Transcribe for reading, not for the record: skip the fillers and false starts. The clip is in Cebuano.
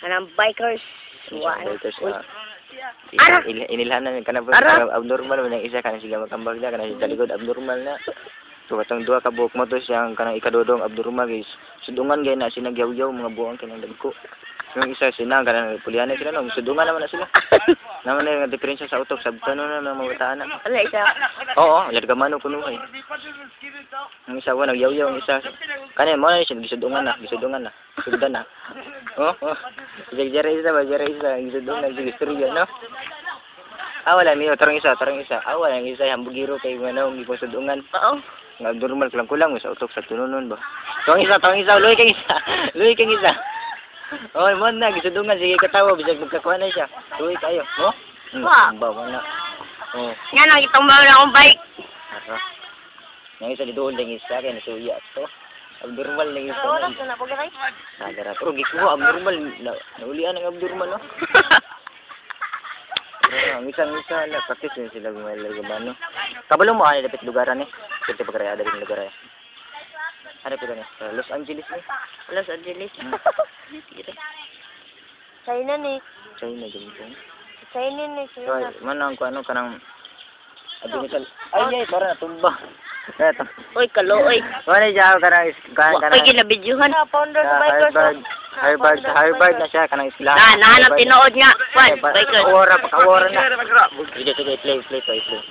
Kanang bikers. Wa na. Bikers Uy. na. Ara! Inilhan na kanang Ara! abnormal man ang isa, kanang sige makambag na kanang sa likod, abnormal na. So katong duha ka buok mo to siyang kanang ikadudong abnormal guys. Sudungan gay na sinagyaw-yaw mga buang kanang dagko. Yung isa sina kanang pulihan na sila no, sudungan naman na sila. Naman na yung diferensya sa utok sabtan no na mga bataan na. Wala isa. Oo, largamano kuno ay. Ang isa wa nagyaw-yaw ang isa. Kani mo na siya gisudungan na, gisudungan na. Sugdan na. Oh. Sige, jere isa ba, jere isa, gisudungan sige istorya no. Ah, wala niyo, tarong isa, tarong isa. Ah, wala ang isa hambugiro kay manaw gipasudungan. Oo. Nga abnormal kulang kulang mo sa utok sa tunonon ba. Tong isa, luoy kang isa. Luoy kang isa. Oy, mo na gisudungan sige katawa bisag magkakuha na siya. Luoy kayo, no? Wa. Ba wala. Oh. Nga nang itong na akong bike. Ara. Nang isa diduol lang isa kay nasuya to. Abnormal lang isa. Oras na po garay. Sagara. Pero gikuha abnormal na, naulian ang abnormal no. Pero ang isang isa la practice din sila mga largamano. Kabalo mo ani dapat lugaran eh. Kasi pagkaya dali lugar eh. Ano pito ni? Sa Los Angeles ni. Los Angeles. China ni. China gani. China ni. So, man ang kuano kanang Abi misal. Ay ay para natumba. Eto. Uy, kaluoy. Wala siya kanang Wa kanang pa ginabidyuhan. Founder sa Harvard, Harvard, Harvard na siya kanang eskwelahan. Na, nahanap tinuod nga. Kwan, bikers. Ora, paka-ora na. Sige, sige, play, play, play, play.